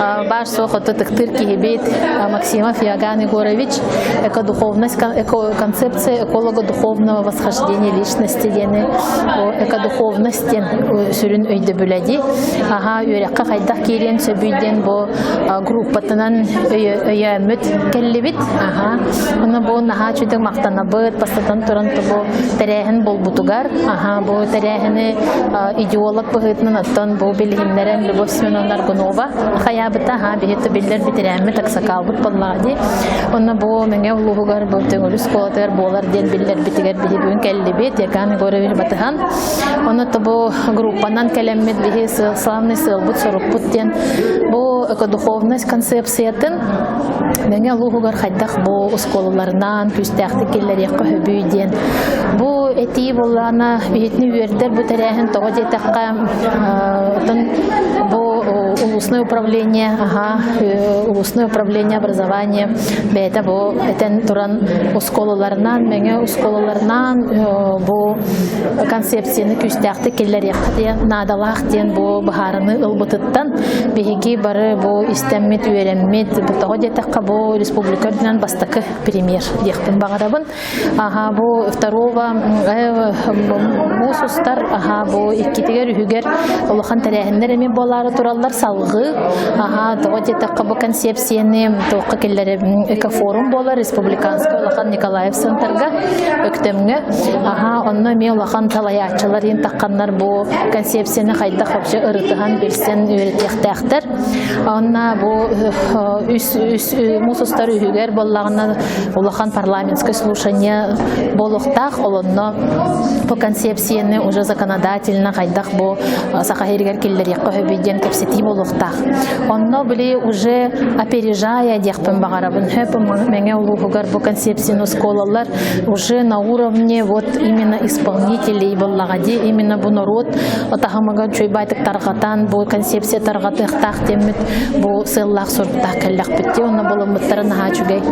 Баар суох ытыктыыр киһибит Максимов Иоганн Егорович экодуховность, концепция эколого-духовного восхождения личности диэни экодуховность диэн сүрүн өйдөбүлэ дии. Аха үөрэххэ хайдах киириэн сөбүй диэн бу группатынан өйөөммүт кэллибит. Аха. Онно бу наһаа үчүгэй махтанабыт, бастатан туран бу тэрээһин буолбутугар. Аха, бу тэрээһини идеолог быһыытынан оттон бу билиһиннэрэн Любовь Семеновна Аргунова хайаабыта, аха, биһи биллэр бэтэрээммит, аксакалбыт буоллаҕа дии. Онно бу Мэҥэ улууһугар бу Төҥүлү оскуолатыгар буолар диэн биллэрбитигэр биһи бүгүн кэллибит, Якан Егорович батыһан. Онно бу группанан кэлэммит биһи славный сыалбыт сорукпут диэн бу экодуховность концепциятын Мэҥэ улууһугар хайдах бу оскуолаларынан күүстээхтик киллэриэххэ сөбүй диэн. Бу этии буоллаҕына биһитини үөрдэр бу тэрээһин тоҕо диэтэххэ оттон бу улусное управление аха улусное управление образования бэйэтэ бу этэн туран оскуолаларынан Мэҥэ оскуолаларынан бу концепцияны күүстээхтик киллэриэххэ диэн наадалаах диэн бу быһаарыныы ылбытыттан биһиги бары бу истэммит, үөрэммит, тоҕо диэтэххэ бу республика үрдүнэн бастакы премьер диэхпин баҕарабын. Аха бу второго муус устар, аха бу иккитигэр, үһүгэр улахан тэрээһиннэр эмиэ буолаары тураллар салгыы. Аха тоҕо диэтэххэ бу концепцияны туохха киллэрэ экофорум буолар республиканскай улахан Николаев центрга Өктөмҥө. Аха онно эмиэ улахан салайааччылар иин тахханнар бу концепцияны хайдах вообще ырытыһан билсэн үөрэтиэхтээхтэр. Онно бу үс үс муус устар үһүгэр буоллаҕына улахан парламентское слушание буолуохтаах. Ол онно бу концепцияны уже законодательно хайдах бу Саха сиригэр киллэриэххэ сөбүй диэн кэпсэтии буолуохтаах. Онно били уже опережая диэхпин баҕарабын. Хөп Мэҥэ улууһугар бу концепцияны оскуолалар уже на уровне вот именно исполнителей буоллаҕа дии именно бу норуот таһымыгар үчүгэй тарҕатан бу концепция тарҕатыахтаах диэммит бу сыаллаах соруктаах кэллэхпит дии онно булуммуттара наһаа үчүгэй.